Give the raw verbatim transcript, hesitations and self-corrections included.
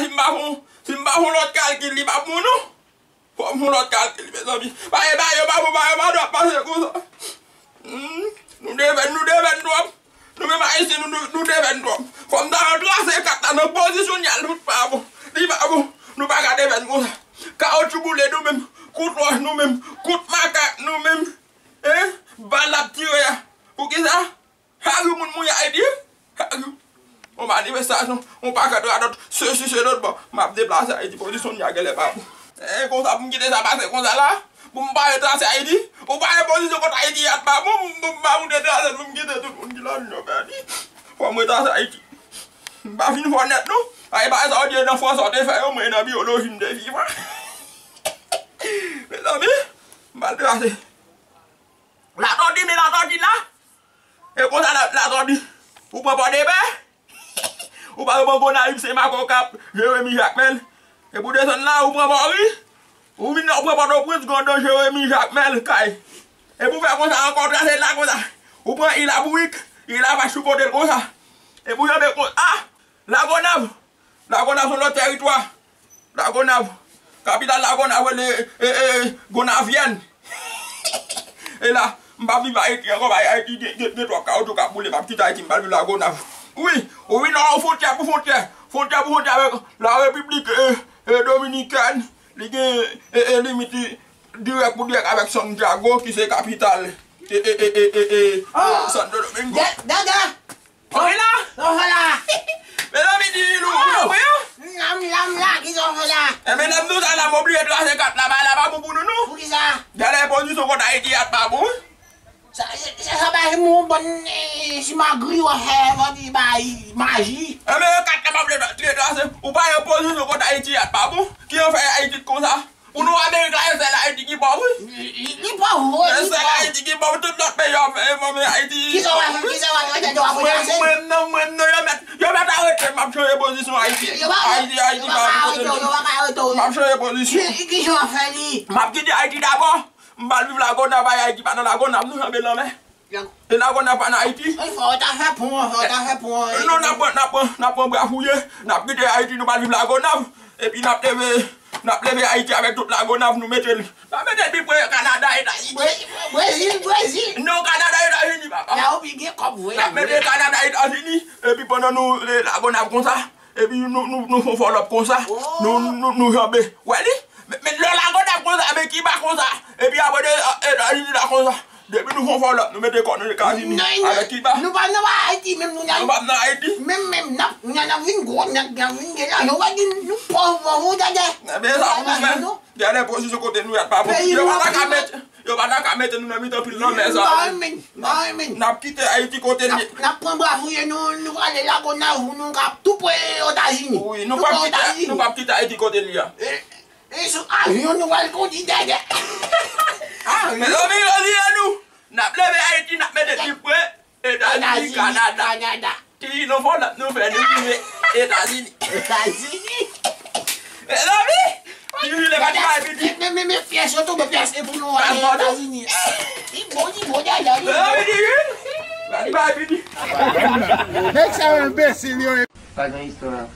si m pa fè yon, si m pa fè yon lòt kalkil, li p ap bon, non. Fò m fè yon lòt kalkil, mezanmi. Bagay, bagay yo pa bon, bagay yo pa dwat pase konsa. Hmm, nou devèn, nou devèn twòp. Nou menm Ayisyen, nou, nou, nou devèn twòp. Fò m ta rantrase kat la nan pozisyon n y al, tout pa bon. Li pa bon. Nou pa ka devèn konsa. Kawotchou boule nou menm. Kout wòch nou menm. Kout makak nou menm. Hein? Bal ap tire a. Poukisa? Chak jou moun mouri Ayiti. Chak jou. Yon manifestasyon, yon pakèt radòt, sesi, selòt, bon, m ap deplase Ayiti, pozisyon n y a genlè pa bon. E konsa pou m kite sa pase konsa la, pou m pa retrase Ayiti, ou pa gen pozisyon kont Ayiti, y ap pa bon, pou m, pou m pa moute trase, pou m kite tout moun ki ladan yo pèdi. Fò m retrase Ayiti. M pa fin fò nèt, non. Ay, bagay sa yo di nan franse, w te fè yo, mwen nan biyoloji, m te vivan. Mezanmi, m al trase. Latòti, men Latòti la. E konsa la, Latòti. Ou pran Pòdepè. Ou pa pran Gonayiv, se Mako k ap Jeremi Jakmèl. E pou desann la, ou pran Mòri. Ou vin la, ou pran Pòtoprens, Grandans, Jeremi Jakmèl, kay. E pou fè konsa ankò, trase la konsa. Ou pran Il Abourik, Il Avache sou kote l konsa. E pou janbe konsa, Lagonav. Lagonav se yon lòt tèritwa. Lagonav. Kapital Lagonav rele, e, e, Gonavyèn. E la, m p ap viv Ayiti ankò, bay Ayiti gen, gen, gen twòp kawotchou k ap boule, m ap kite Ayiti, m p al viv Lagonav. Wi, wi, non, fwontyè pou fwontyè. Fwontyè pou fwontyè avèk Larepiblik, e, e, Dominikèn. Li gen, e, e, limit dirèk pou dirèk avèk Santiago, ki se kapital, e, e, e, e, e, e, Santo Domingo. Dada! Ou la? Ou la? Mezanmi, di nou, ou la, wi, an? M la, m la, m la, ki sa w fè la? Enben, lè m di w sa la, m oblije trase kat la, bagay la pa bon pou nou, non. Poukisa? Gade pozisyon kont Ayiti a pa bon, wi. Sa, se, se sa bay moun bann, e, simagri w ap fè, w ap di bay maji. Enben, kat la pa vle trase, ou pa gen pozisyon kont Ayiti a pa bon. Ki an fè Ayiti konsa? Pou nou Amerik la, e sèl Ayiti ki pòv, wi. Li, li, li pòv, wi, li pòv. E sèl Ayiti ki pòv, tout lòt peyi yo ap fè, e, men Ayiti. Kisa w ap fè, kisa w ap fè, tèt ou ap fè. Mwen, mwen, non, mwen, non, yo mèt, yo mèt arete m, m ap chanje pozisyon Ayiti. Yo pa, Ayiti, Ayiti yo pa ka arete w, yo pa ka arete w. M ap chanje pozisyon. Ki, kisa w ap fè li? M ap kite Ayiti dabò. M pral viv Lagonav, Ayiti pa nan Lagonav, nou janbe lanmè. E Lagonav pa nan Ayiti. Wi, fò w ta fè pon an, fò w ta fè pon an. Non, n ap pran, n ap pran, n ap pran bra fouye, n ap kite Ayiti, nou pral viv Lagonav. Epi n ap leve, n ap leve Ayiti avèk tout Lagonav, nou mete l. N ap mete l pi pre Kanada, Etazini. Bre-, Brezil, Brezil. Non, Kanada, Etazini, papa. La ou pi gen kòb vre. N ap mete Kanada, Etazini, epi pandan nou, e, Lagonav konsa. Epi nou, nou, nou fè yon fòlòp konsa. Oh. Nou, nou, nou janbe. Wè li? Men, men lè Lagonav konsa, men Kiba konsa. Epi apre de, e, Etazini la konsa. Depi nou fè yon fòlòp, nou mete kò nou Etazini. Non, non. Avèk Kiba. Nou pa nan Ayiti menm, nou nan. Nou pa nan Ayiti. Menm, menm, n ap, n ap, n ap vin gwo, n ap, n ap vin gen lajan. Ou wè di nou pòv, pòv, ou tande. Enben, sa pou nou fè. Gade pozisyon kote nou ye a pa bon. Yo pa ta ka mete, yo pa ta ka mete nou nan mitan pil lanmè sa. N ap kite Ayiti kote l ye. N ap pran bra fouye nou, nou prale Lagonav, nou ka tou pre Etazini. Wi, nou p ap kite, nou p ap kite Ayiti kote l ye a. E, e sou avyon nou pral kondi dèdè. Mezanmi, yo di nou, n ap leve Ayiti, n ap mete pi pre Etazini, Kanada. Ti non fò lòt nou fè nou rive Etazini. Etazini. Mezanmi, ti vile pa ti bay piti. Men, men, men pyès yo tonbe pyès e pou nou ale Etazini. Li bon, li bon, dada, li bon. Mezanmi, ti vile pa ti bay piti. Nèg sa yo enbesil, yo. Pa gen istwa.